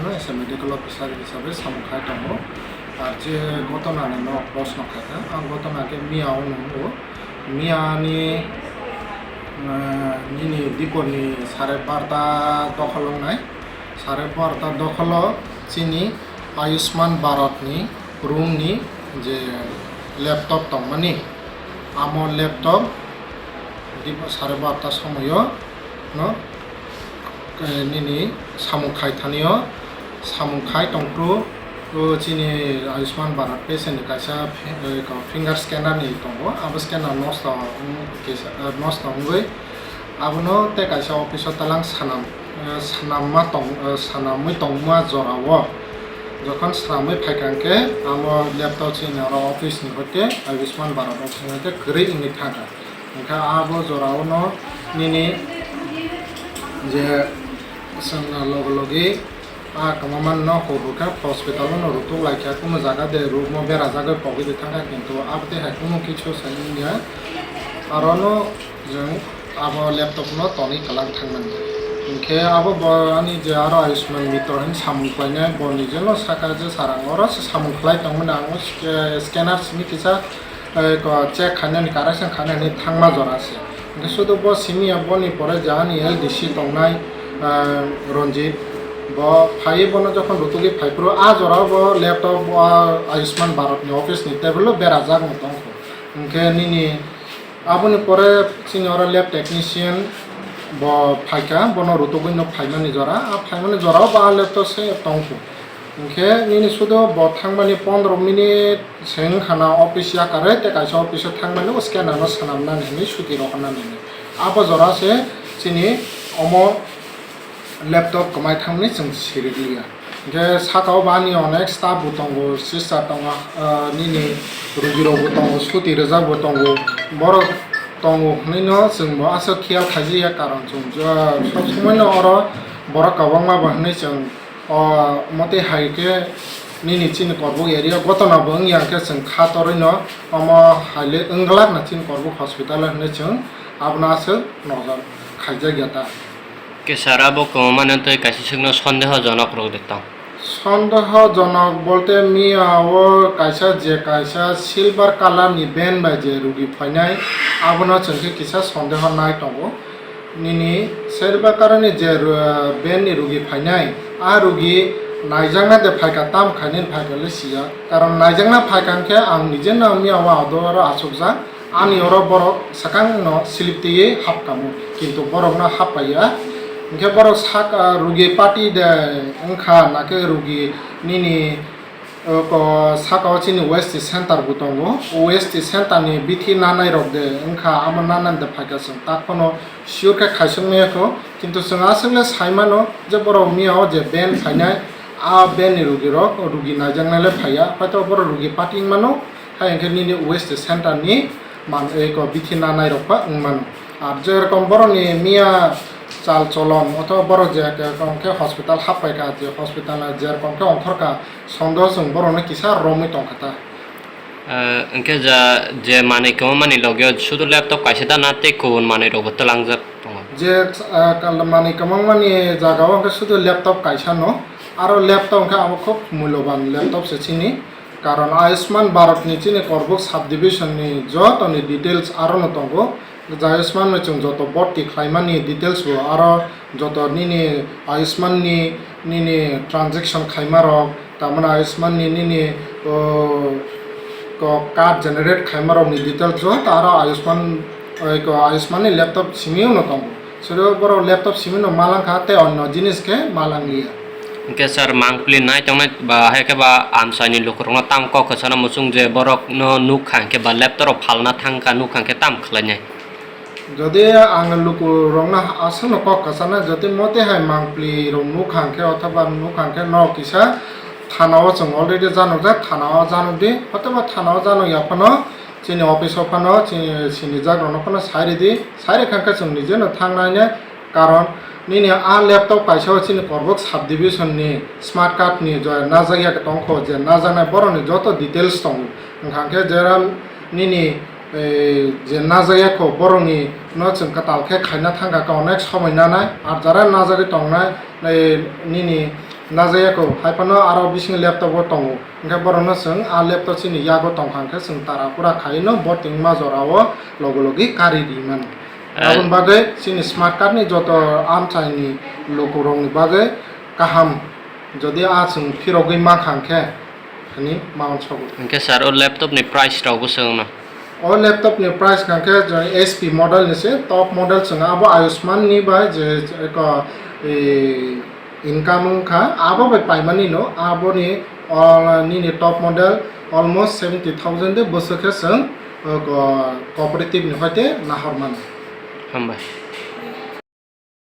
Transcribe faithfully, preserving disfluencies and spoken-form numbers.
As a medical officer hisabe samung khai tongo. Ar je gotona ni no proshno khaikha, ang gotona khe miya o nungo. Miya ni, ah, nini dipor ni sare barta dokhol wngnai. Sare barta dokholo chini Ayushman Bharat ni room ni je laptop tongmani, amo laptop dip-, sare barta somoyo no, eh, nini samung khai thanio, samung khai tongphuru, o chini Ayushman Bharat patient ni kaisa fi-, eh, ko finger scanner ni tongo, abo scanner nosto wng-, kisa, eh, nosto wngwi abono tei kaisa office o talang sanam, eh, sanamma tong-, eh, sanamwi tongma jorao jokhon sanamwi phaikha hwnkhe amo laptop chini oro office ni hoite Ayushman Bharat office ni hoite kwrwi wngwi thangkha. Hwnkhe abo jorao no nini je chwngno logi logi a kwmamano no hurhukha, hospital no rwtuk laikha, kunu jaga de room o berajagwi pogwi de thangkha, kintu abo tei hai kunu kichu sai wngya. Aro no jwng abo laptop no tonwi kwlang thangmani. Hwnkhe abo bo ani je aro Ayushman Mitra hinwi samung khlainai, bo nijeno sakha je, "Sir, ang oro se samung khlai tongmani, ang o sca-, scanner simi kisa, eh, ko check khainani, correction khainani thangma jora se." Hwnkhe sudu bo simi ya, boni pore je ani L D C tongnai, eh, Ranjit, bo phaiwi bono jokhon rwtugwi phaiphuru, a jora bo laptop bo a Ayushman Bharat ni office ni table o berajak no tongkho. Hwnkhe nini Aboni pore chini oro lab technician bo phaikha, bono rwtugwi no phaimani jora. A phaimani jorao bo a lab to se tongkhu. Hwnkhe nini sudo bo thangmani pondro minute se wngkha na office yakarwi, tei kaisa office o thangmani o scanner no swnamnani hinwi suti rohornani hinwi. Abo jora se chini omo laptop kwmai thangmani chwng sirikliya. Hwnkhe saka o bo ani onek staff bo tongo, sister tongo, ah, nini rugirok bo tongo, suti rwjak bo tongo, borok tongo hwnwi no chwng bo aswk khiyal khaijakya, karon chwng, ah, sob somoi no oro borok kwbangma bo hwnwi chwng, ah, motwi hai khe nini chini Korbuk area gotona bo wngya hwnkhe chwng kha torwi no omo hai le wng glak na chini Korbuk hospital hwnwi chwng abono aswk nojor khaijakya ta. Khe sir, abo kwmamani tei kaisa swkno sondehojonok rok de tong? Sondehojonok bolte miya o kaisa je kaisa silver colour ni van bai je rugi phainai, abono chwng khe kisa sondeho nai tongo. Nini silver colour ni je ru-, van ni rugi phainai, a rugi naijakna de phaikha, tam khainani phaikha le siya. Karon naijakna phaikha hwnkhe ang nije no miya o ado aro achukjak. Ani oro borok swkang no slip twiwi hapkamo, kintu borok no happaiya. Hwnkhe borok saka rugi party de wngkha, nakhe rugi nini, o, ko, saka o chini waste center bo tongo. O waste center ni bithi nanai rok de wngkha, amo nanani de phaikha chwng tak phano sure khe khaisok maya kho, kintu chwng aswk le sai mano je borok miya o je van phainai, a van ni rugi rok rugi naijaknai le phaiya, hoito borok rugi party wngmano. Hai hwnkhe nini waste center ni man-, eko bithi nanai rok ba wng mano. Ar je rokom borok ni miya chal cholon othoba borok je rokom khe hospital happai kha, je hospital je rokom khe ongkhor kha, sondeho chwng borok no kisa romwi tong kha ta. Ah, hwnkhe ja, je manwi kwmamani logi o sudu laptop kaisa da na tei kubun manwi rok bo twlangjak tongo? Je, ah, kal-, manwi kwmamani jaga o hwnkhe sudu laptop kaisa no, aro laptop hwnkhe abo khub mulyoban laptop se chini. Karon Ayushman Bharat ni chini Korbuk subdivision ni joto ni details aro no tongo. Je Ayushman no chwng joto bhorti khlaimani details bo aro joto nini Ayushman ni nini transaction khaima rok, tamani Ayushman ni nini, o, ko card generate khaima rok ni details joto aro Ayushman, oi ko Ayushman ni laptop simi no tongo. Sero borok laptop simi no malang kha tei onno jinis khe malang liya. Hwnkhe sir, mangpili nai tongnai ba hai khe ba amchaini lukurokno tamo kok kwchana muchung je borokno nukha hwnkhe ba laptop rok phalna thangkha nukha hwnkhe tamo khlainai? Jodi ang lukurokno aswkno kok kwchana, jodi mote hai mangpili rok nukha hwnkhe othoba nukha hwnkhe norok kisa thana o chwng already janokjak, thana o janokdi, othoba thana o janokya phano chini office o phano chini sinijak rokno phano sai ridi, sai rikha hwnkhe chwng nije no thangnaine. Karon nini a laptop kaisa o chini Korbuk subdivision ni smart card ni je najak ya tongkho, je najaknai borok ni joto details tongo. Wngkha hwnkhe jera nini, eh, je najak ya kho borok ni no chwng kwtal khe khaina thangkha khe onek somoi nanai. Ar jara najagwi tongnai, eh, nini Najayako, hai phano aro bising laptop o tongo. Hwnkhe borokno chwng a laptop chini yago tongkha hwnkhe chwng tara pura khaino bo tongma jorao logi logi kari ri mano. Eh. Aboni bagwi chini smart card ni joto amchaini lukurokni bagwi kaham, jodi a chwng phirogwi mankha hwnkhe, hwnwi ma uansogo. Hwnkhe sir, o laptop ni price rok bo swngno? O laptop ni price hwnkhe je H P model ni se, top model chwng abo Ayushman ni bai je eko, e, income wngkha, abo bai paimani no, aboni, o, nini top model almost seventy thousand de bwswk khe chwng, o, co-, cooperative ni hoite nahor mano. Hambai.